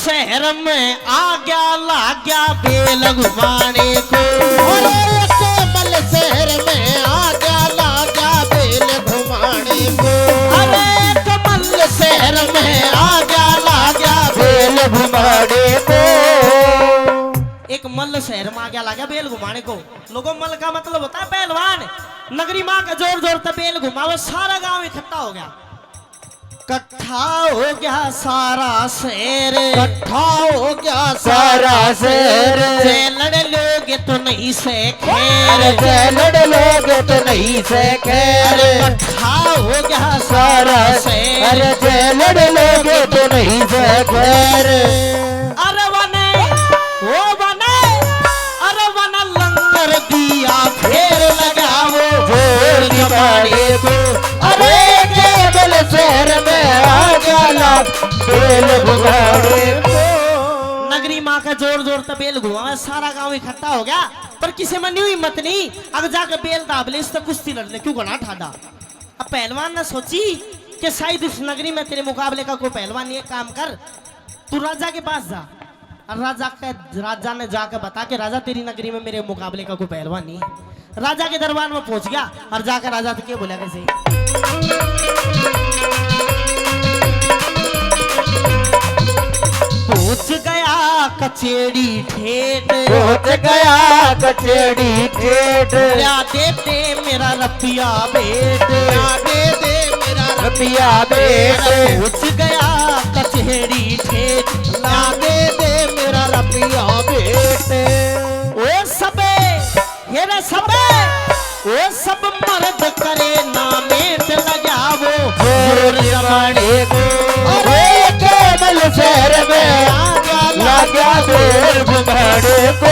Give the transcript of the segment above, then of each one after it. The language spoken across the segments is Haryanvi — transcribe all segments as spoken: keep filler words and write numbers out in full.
शहर में आ गया, ला गया बेल घुमाने को। अरे कमल शहर में आ गया, ला गया बेल घुमाने को। अरे कमल शहर में आ गया, ला गया बेल घुमाने को। एक मल्ल शहर में आ गया, ला गया बेल घुमाने को। लोगों, मल्ल का मतलब होता है पहलवान। नगरी माँ का जोर जोर तक बेल घुमावे, सारा गांव इकट्ठा हो गया। इकट्ठा हो गया सारा शहर, इकट्ठा हो गया सारा शहर। जै लड़ लोगे तो नहीं से खैर, अरे जै लड़ लोगे तो नहीं से खैर। अरे इकट्ठा हो गया सारा शहर, अरे जै लड़ लोगे तो नहीं से खैर। अरे वने, ओ वने, अरे वने लंगर दिया फेर लगाओ जोर जमाने को। अरे केवल शहर में आ गया ला बेल घुमाने को। नगरी माँ का जोर जोर तक बेल घुमावे, सारा गांव इकट्ठा हो गया, पर किसी में न्यू हिम्मत नहीं। अगर जाके बेल दाब ले, इससे कुश्ती लड़ ले, क्यों घना ठाडा। अब पहलवान ने सोची कि शायद इस नगरी में तेरे मुकाबले का कोई पहलवान नहीं है, काम कर, तू राजा के पास जा। और राजा के, राजा ने जाके बता के, राजा, तेरी नगरी में मेरे मुकाबले का कोई पहलवान नहीं है। राजा के दरबार में पहुंच गया और जाकर राजा तो के बोला कैसे, पहुंच गया कचेड़ी ठेठ, पहुंच गया कचेड़ी ठेठ। ला दे दे मेरा रपिया भेंट, ला दे दे मेरा रपिया भेंट। पहुंच गया कचेड़ी ठेठ, ला दे दे मेरा रपिया भेंट। ओ सबे, ये रे सबे, ओ सब मर्द करे ना मेट लगाओ जोर जमाने को। अरे केवल शहर में आ गया ला गया बेल घुमाने को।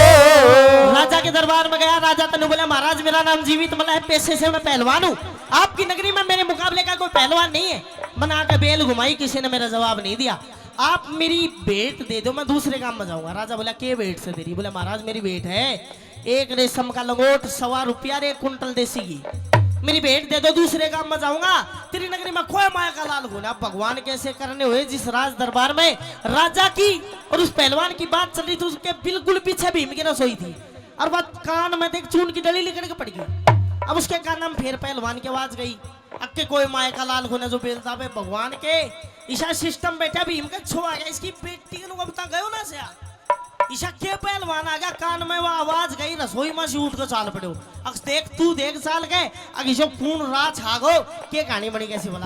राजा के दरबार में गया, राजा तनु बोला, महाराज, मेरा नाम जीवित मल्ल है, पेशे से मैं पहलवान हूँ। आपकी नगरी में मेरे मुकाबले का कोई पहलवान नहीं है। मैंने आके बेल घुमाई, किसी ने मेरा जवाब नहीं दिया। आप मेरी भेंट दे दो, मैं दूसरे काम में जाऊंगा। राजा बोला, के भेंट से तेरी? बोला, महाराज, मेरी भेंट है एक रेशम का लंगोट, सवा रुपया रे, एक कुंटल देसी घी। मेरी भेंट दे दो, दूसरे काम में जाऊंगा। तेरी नगरी में कोई माया का लाल होना। भगवान कैसे करने हुए, जिस राज दरबार में राजा की और उस पहलवान की बात चल रही थी, उसके बिल्कुल पीछे भीम की रसोई थी। और वह कान में देख चून की डली लिकड़ के पड़ गई। अब उसके कान में फिर पहलवान की आवाज गई, अक्के कोई माय का लाल कोने जो बेलता पे भगवान के। ईशा सिस्टम बैठा भीम के छो आ गया, इसकी बेटी के नुकम तक गयो ना से। ईशा के पहलवान आ गया, कान में वो आवाज गई, रसोई में से उठ के चाल पड़ो। अक देख तू देख चाल के, अक ईशो खून राज छागो, के कहानी बनी कैसी बोला।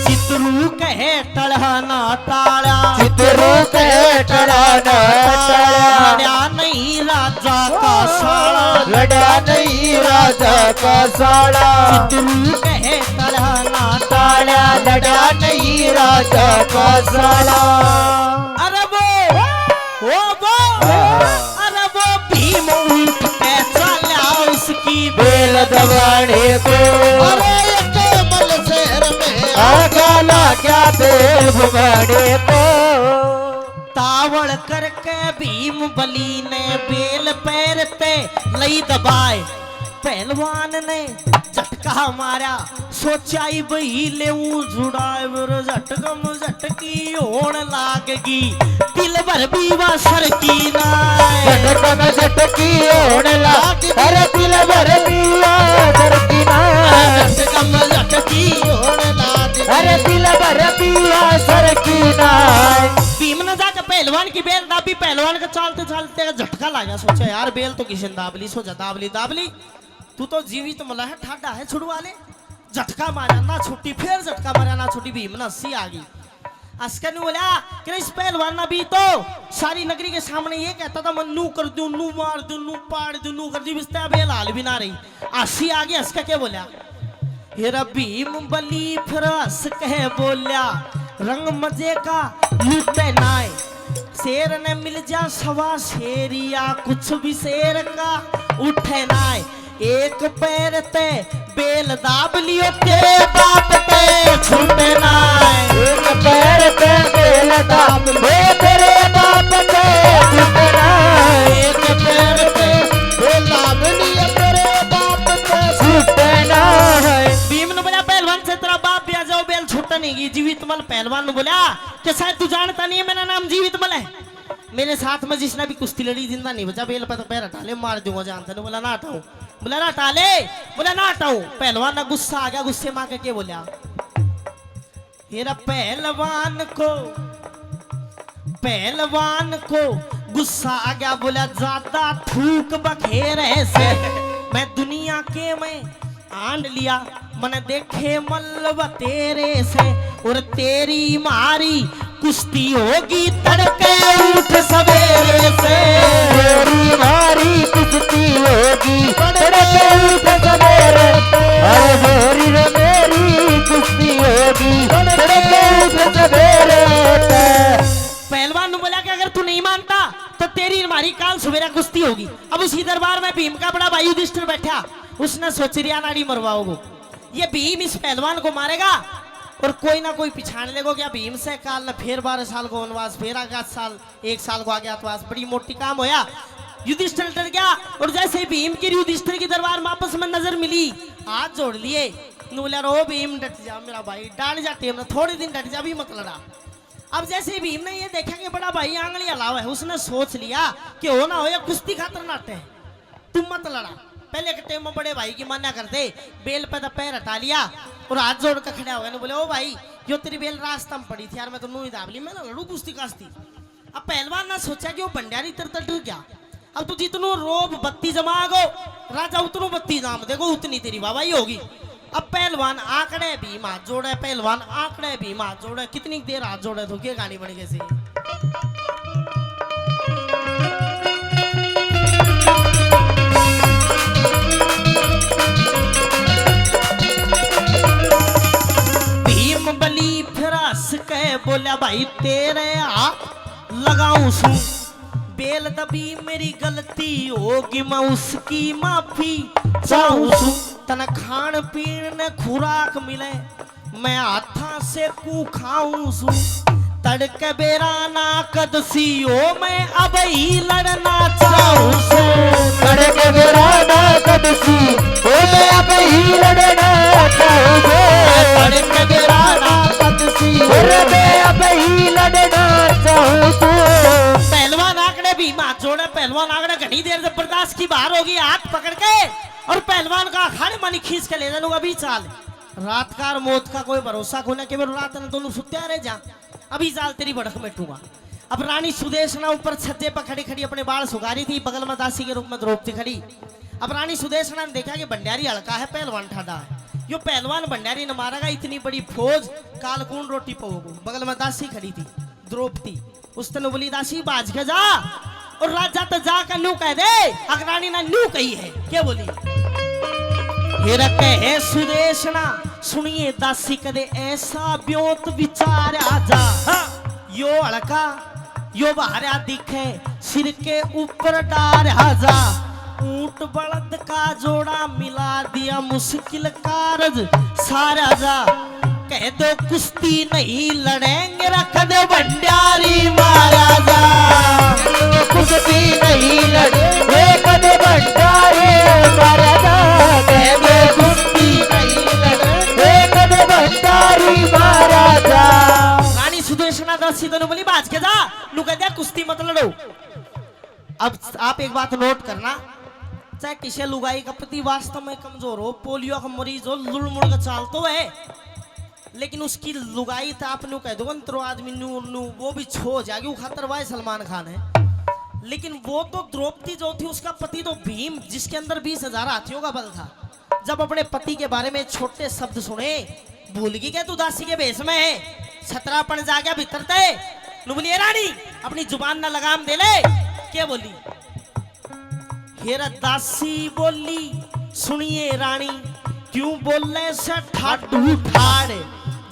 चित्रू कहे टलहा ना टाला, चित्रू कहे टलहा ना टाला। लड़ा नहीं राजा का साला, लड़ा नहीं राजा का साला। चित्रू कहे टलहा ना टाला, लड़ा नहीं राजा का साला। अरे वो, वो, वो, अरे वो भीम उठ के चाला उसकी बेल दबाने को। अरे एक मल शहर में आगा लाग्या बेल घुमाने को। तावड़ करके भीम बली ने बेल पैर ते लई दबाए। पहलवान ने झटका मारा, सोचा ही बही लेऊं जुड़ाए, मेरे झटकम झटकी होण लागगी, दिल भर बीवा सरकी ना। झटकम झटकी होण लाग, अरे दिल भर बीवा सरकी ना। झटकम झटकी होण लाग, अरे दिल भर बीवा सरकी ना। भीम ने जाके पहलवान की बेल दाबी, पहलवान के चालते चालते झटका लाग गया। सोचा, यार, बेल तो किसी ने दाब ली, सोचा दाब ली, दाब ली। तू तो जीवित मला है, ठाडा है, छुड़वा ले। झटका मारा ना छुट्टी, फिर झटका मारा ना छुट्टी, भीम ने हंसी आ गई। हंस के न्यू बोला कि इस पहलवान ने भी तो सारी नगरी के सामने ये कहता था, मैं नू कर दूं, नू मार दूं, नू पाड़ दूं, नू कर दूं, बिस्तर बेल हाल भी ना रही। हंसी आ गई, हंस के क्या बोला? हेरा भीम बली फिर हंस के बोल्या, रंग मजे का लूटे नाय। शेर ने मिल जा सवा शेर या कुछ भी शेर का उठे नाय। एक पैर ते बेल दाब लियो, तेरे बाप ते छूटे नाय। एक पैर ते बेल दाब, ओ तेरे बाप ते छूटे नाय। एक पैर ते बेल दाब लियो, तेरे बाप ते छूटे नाय। भीम ने बोला, पहलवान से तेरा बाप ब्याह जाओ, बेल छूटा नहीं गई। जीवित मल पहलवान ने बोला कि शायद तू जानता नहीं है, मेरा नाम जीवित मल है। मेरे साथ में जिसने भी कुश्ती लड़ी, जिंदा नहीं बचा, बेल पर तो पैर हटा ले, मार दूंगा जान। तने बोला ना हटाऊं, बोला ना हटा ले, बोला ना हटाऊं। पहलवान ना गुस्सा आ गया, गुस्से में आके के बोला, मेरा पहलवान को, पहलवान को गुस्सा आ गया, बोला ज्यादा थूक बखेरे से मैं दुनिया के मैं आंड लिया, मन देखे मल्ल तेरे से, और तेरी मारी कुश्ती होगी तड़के उठ सवेरे से। तेरी मारी कुश्ती होगी तड़के उठ सवेरे। अरे मेरी रे मेरी कुश्ती होगी तड़के उठ सवेरे से। पहलवान ने बोला कि अगर तू नहीं मानता तो तेरी हमारी काल सवेरा कुश्ती होगी। अब उसी दरबार में भीम का बड़ा भाई युधिष्ठिर बैठा, उसने सोच रिया नाड़ी मरवाओगो। ये भीम इस पहलवान को मारेगा और कोई ना कोई पिछाण लेगो क्या भीम से। काल ने फिर बारह साल को वनवास, फिर आगे साल, एक साल को अज्ञातवास, बड़ी मोटी काम होया। युधिष्ठिर डर गया और जैसे ही भीम की युधिष्ठिर की दरबार में आपस में नजर मिली, हाथ जोड़ लिए, नु बोला, "रो भीम, डट जा मेरा भाई, डाल जा टेम, थोड़े दिन डट जा, भी मत लड़ा।" अब जैसे ही भीम ने ये देखा कि बड़ा भाई आंगली हलावे है, उसने सोच लिया कि हो ना हो या कुश्ती खातर नाटे है, तुम मत लड़ा। पहले के टाइम में बड़े भाई की मान्या करते, बेल पे तो पैर हटा लिया और हाथ जोड़ के खड़ा हो गया, ने बोले, "ओ भाई, यो तेरी बेल रास्ता में पड़ी थी यार, मैं तो नू ही दाब ली, मैं ना लड़ू कुश्ती काश्ती।" अब पहलवान ने सोचा कि वो भंडारी तेरे तक डर गया, अब तू जितनू रोब बत्ती जमागो, राजा उतनू बत्ती जाम देगो, उतनी तेरी वाहवाही होगी। अब पहलवान आंकड़े भीम हाथ जोड़े, पहलवान आंकड़े भीम हाथ जोड़े, कितनी देर हाथ जोड़े तो के गानी बन गए से। भीम बली फिर हंस के बोला, "भाई तेरे हाथ लगाऊं सूं, बेल दबी मेरी गलती होगी, मैं उसकी माफी चाहूं सूं। तने खान पीन ने खुराक मिले, मैं हाथा से कू खाऊं सूं। तड़के बेरा ना कदसी हो, मैं अब ही लड़ना चाहूं सूं। तड़के बेरा ना कदसी हो, मैं अब ही लड़ना चाहूं सूं। तड़के बेरा ना कदसी हो, मैं अब ही लड़ना चाहूं सूं।" पहलवान आंकड़े भीम हाथ जोड़े, पहलवान आंकड़े घणी देर जबरदस्त की बाहर होगी, हाथ पकड़ के और पहलवान का अखाड़े मानी खींच के ले जानू, "अभी चाल।" रात का और मौत का कोई भरोसा कोने, केवल रात ने दोनों सुत्या रह जा, अभी चाल, तेरी भड़क मेटूंगा। अब रानी सुदेशना ऊपर छज्जे पर खड़ी खड़ी अपने बाल सुखा रही थी, बगल में दासी के रूप में द्रौपदी खड़ी। अब रानी सुदेशना ने देखा कि भंडारी हल्का है, पहलवान ठाडा है, यो पहलवान भंडारी ने मारेगा, इतनी बड़ी फौज, काल कौन रोटी पाओगे। बगल में दासी खड़ी थी द्रौपदी, उसने बोली, "दासी, भाज के जा और राजा तो जा के न्यू कह दे, अगरानी ने न्यू कही है।" क्या बोली? फिर कहे सुदेशना, सुनिए दासी, कदे ऐसा ब्योंत विचार आ जा। हाँ। यो हल्का, यो भारा दिखे, सिर के ऊपर डार आ जा। ऊंट बलद का जोड़ा मिला दिया, मुश्किल कारज सारा जा। कह दो कुश्ती नहीं लड़ेंगे, रख दे भंडारी महाराजा। कुश्ती नहीं लड़ेंगे, कद भंडारी महाराजा। कह दो कुश्ती नहीं लड़ेंगे, कद भंडारी महाराजा। रानी सुदेशना दासी तनु बोली, "भाज के जा।" नु कह दिया, "कुश्ती मत लड़ो।" अब आप एक बात नोट करना, चाहे किसी लुगाई का पति वास्तव में कमजोर हो, पोलियो का मरीज हो, लुड़मुड़ का चाल तो है, लेकिन उसकी लुगाई तो आप न्यू कह दो, "अंतरो आदमी न्यू न्यू", वो भी छो हो जाएगी, वो खातर वाह सलमान खान है। लेकिन वो तो द्रौपदी जो थी, उसका पति तो भीम, जिसके अंदर बीस हजार हाथियों का बल था, जब अपने पति के बारे में छोटे शब्द सुने, भूल गई क्या तू दासी के भेष में है? छतरापन जा गया भीतर ते। नु बोली, "ए रानी, अपनी जुबान ना लगाम दे ले।" क्या बोली? फिर दासी बोली, "सुनिए रानी, क्यों बोले से ठाडू ठाड़?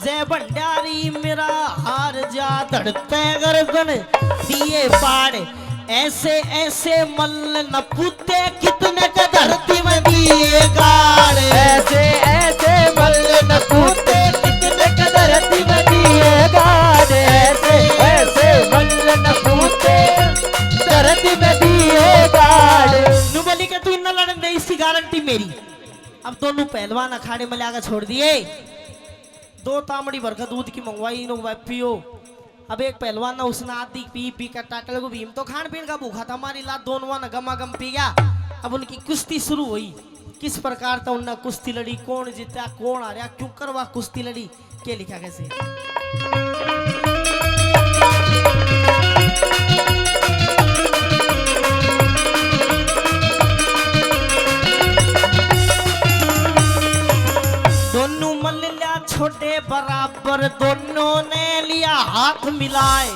जय भंडारी मेरा हार जा, धरते गर्दन दिए पाड़। ऐसे ऐसे मल्ल नपूते, कितने के धरती में दिए गाड़। ऐसे ऐसे मल्ल नपूते, कितने के धरती में दिए गाड़। ऐसे ऐसे मल्ल नपूते, धरती में दिए गाड़।" नु बोली के तू इन्ना लड़न दे, इसकी गारंटी मेरी। अब दोनों पहलवान अखाड़े में लाके छोड़ दिए। दो तामड़ी भर के दूध की मंगवाई, इन्हों भाई पियो। अब एक पहलवान ना, उसने आधी पी, पी कर टाटल को, भीम तो खान पीन का भूखा था, मारी लात दोनों ने गमा गम पी गया। अब उनकी कुश्ती शुरू हुई। किस प्रकार तो उनने कुश्ती लड़ी, कौन जीता, कौन हारा, क्यों करवा कुश्ती लड़ी, के लिखा कैसे? दोनों मल लिया छोटे बराबर, दोनों ने लिया हाथ मिलाए।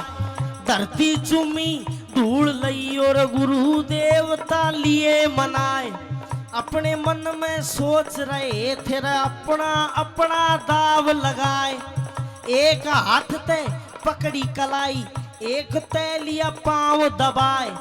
धरती चूमी धूल लई और गुरु देवता लिए मनाए। अपने मन में सोच रहे थे रे, अपना अपना दाव लगाए। एक हाथ ते पकड़ी कलाई, एक ते लिया पाँव दबाए।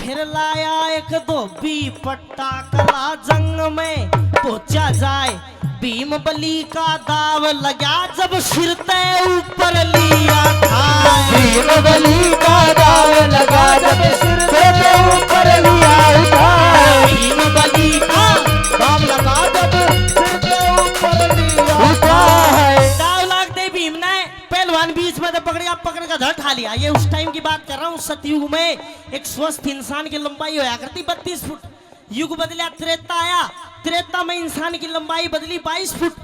फिर लाया एक धोबी पट्टा, कला जंग में पहुंचा जाए। भीम बली का दाव लगा जब सिर ते ऊपर लिया था। भीम बली का दाव लगा जब सिर ते ऊपर लिया था। भीम बली का दाव लगा जब सिर ते ऊपर लिया था। दाव लागते ही भीम ने पहलवान बीच में तो पकड़ गया, पकड़ का धर ठा लिया। ये उस टाइम की बात कर रहा हूँ, सतयुग में एक स्वस्थ इंसान की लंबाई होया करती बत्तीस फुट। युग बदला, त्रेता आया, त्रेता में इंसान की लंबाई बदली बाईस फुट।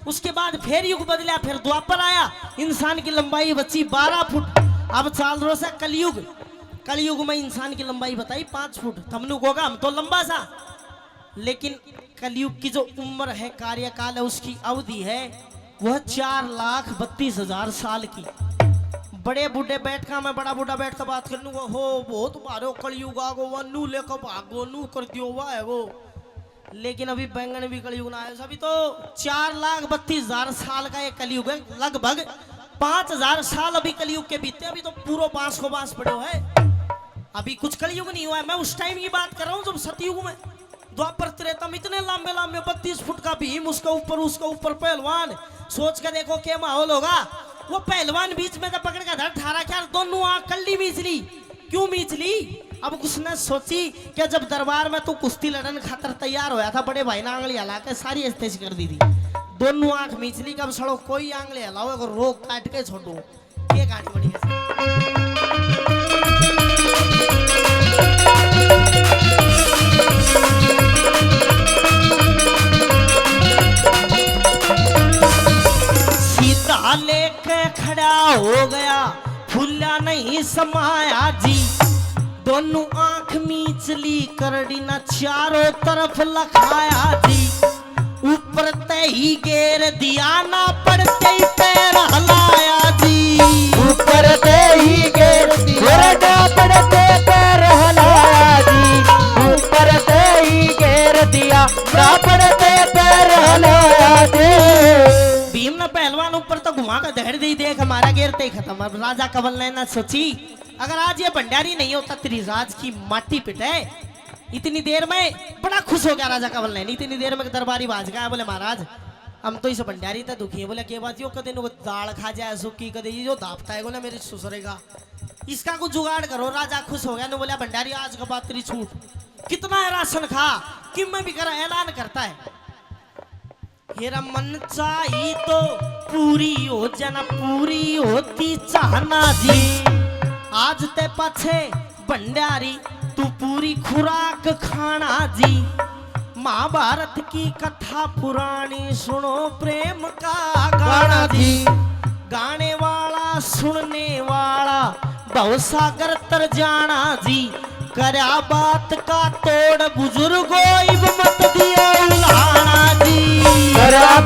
उसके बाद फिर युग बदला, फिर द्वापर आया, इंसान की लंबाई बची बारह फुट। अब चाल रो से कलयुग, कलयुग में इंसान की लंबाई बताई पाँच फुट। थमनू कोगा हम तो लंबा सा, लेकिन कलयुग की जो उम्र है, कार्यकाल है, उसकी अवधि है, वह चार लाख बत्तीस हजार साल की। बड़े बूढ़े बैठका में बड़ा बूढ़ा बैठ के बात कर लूंगा, हो बहुत भारो कलयुग आ गो, वह नू लेकर भागो, नू कर दियो, वाह है वो। लेकिन अभी बैंगन भी कलयुग ना आया, अभी तो चार लाख बत्तीस हजार साल का ये कलयुग है, लगभग पाँच हजार साल अभी कलयुग के बीते, अभी तो पूरो बांस को बांस पड़ो है, अभी कुछ कलयुग नहीं हुआ है। मैं उस टाइम की बात कर रहा हूँ जब सतयुग में, द्वापर त्रेता में इतने लंबे लंबे बत्तीस फुट का भीम, उसके ऊपर, उसके ऊपर पहलवान। सोच के देखो क्या माहौल होगा। वो पहलवान बीच में तो पकड़ के धर ठा रखा, दोनों आंख कल्ली मीच ली। क्यों मीच ली? अब उसने सोची कि जब दरबार में तू कुश्ती लड़न खातर तैयार होया था, बड़े भाई ने आंगली हला के सारी स्थिति कर दी थी। दोनों आंख मीच ली कि अब सड़ो कोई आंगली हलाओ, अगर रोग काट के छोड़ो। ये कहानी बनी है। सीधा लेके खड़ा हो गया, फूला नहीं समाया जी। दोनों आंख मीचली करड़ी ना चारों तरफ लखाया जी। ऊपर ते ही गेर दिया ना पड़ते ही पैर हलाया जी। ऊपर ते ही गेर दिया ना पड़ते पैर हलाया जी। ऊपर ते ही गेर दिया ना पड़ते पैर हलाया जी। भीम ने पहलवान ऊपर तो घुमा के धड़ दी, देख हमारा गेर ते ही खत्म। अब राजा कंवल नैन ने सोची, अगर आज ये भंडारी नहीं होता, तेरी राज की माटी पिटे। इतनी देर में बड़ा खुश हो गया राजा कंवल नैन। इतनी देर में दरबारी भाज गया, बोले, महाराज, हम तो इस भंडारी ते दुखी हैं। बोले, के बात यो, कदे नु दाल खा जाए सूखी, कदे ये जो धापता है ना मेरे ससुरे का, इसका कुछ जुगाड़ करो। राजा खुश हो गया, ने बोला, भंडारी, आज के बाद तेरी छूट, कितना है राशन खा, कि मैं भी कर ऐलान करता है। हेरा मन चाही तो पूरी हो जाना, पूरी होती चाहना जी। आज ते पाछे भंडारी तू पूरी खुराक खाना जी। महाभारत की कथा पुरानी सुनो, प्रेम का गाना जी। गाने वाला सुनने वाला भवसागर तर जाना जी। करया बात का तोड़ बुजुर्गो, इब मत दियो उल्हाना जी। करया